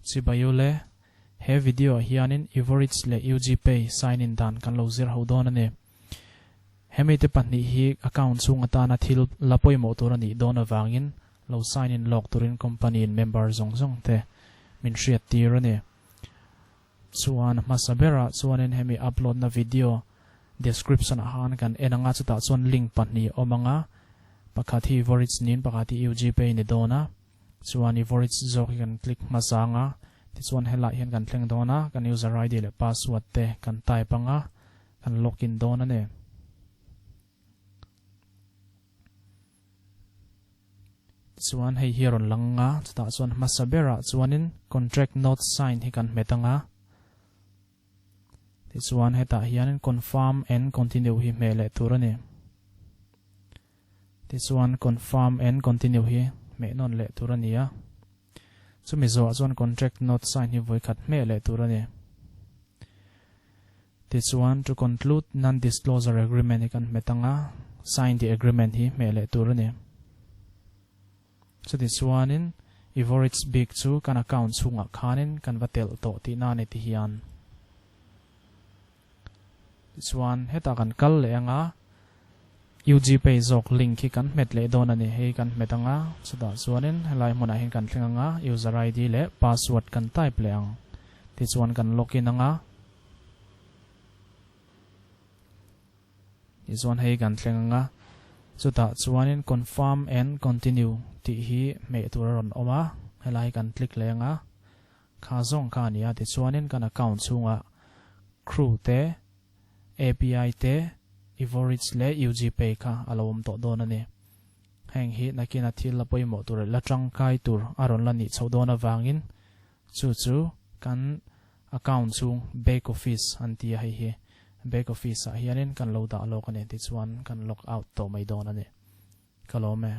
Chibayule, He video ah hianin Evorich leh UGPay sign in dan kan lo zir ho dawn a ni. Hemi te pahnih hi account chhung atana thil la pawimawh tur a nih dawn avangin lo sign in lawk turin company in member zawng zawng te min hriat tir a ni. Chuan hmasa berah chuanin hemi upload na video description ah khan kan en anga chutah chuan link pahnih awm anga pakhat hi Evorich niin pakhat hi UGPay ni dawn a. Chuan i Voice zawk hi kan click hmasa anga, tichuan helaiah hian kan thleng dawn a, kan user ID leh password te kan type anga, kan login dawn a ni. Tichuan hei hi a rawn lang anga, chutah chuan hmasa berah chuanin contract note sign hi kan hmet anga, tichuan hetah hianin confirm and continue hi hmeh leh tur a ni. Tichuan confirm and continue hi hmeh nawn leh tur a ni a, chumi zawhah chuan contract note sign hi vawikhat hmeh leh tur a ni. Tichuan to conclude non-disclosure agreement hi kan hmet ang a, sign the agreement hi hmeh leh tur a ni. Chutichuanin Ivoritz bik chu kan account chhungah khanin kan va telh tawh tihna a ni ti hian. Tichuan hetah kan kal leh anga UGPay zawk link hi kan hmet leh dawn a ni. Hei kan hmet anga chutah chuanin helai hmunah hian kan thleng anga user ID leh password kan type leh ang. Tichuan kan login anga tichuan hei kan thleng anga chutah chuanin confirm and continue tih hi hmeh tur a rawn awm a, helai kan click leh anga Kha zawng kha a ni a, tichuanin kan account chhungah Crew te, API te, Evorich leh UGPay kha a lo awm tawh dawn a ni. Heng hi nakina thil la pawimawh tur leh la tangkai tur a rawn la nih chhoh dawn avangin chu chu kan account chhung back office an ti a, hei hi back office ah hianin kan lo dah lawk a ni, tichuan kan log out tawh mai dawn a ni. Ka lawm e.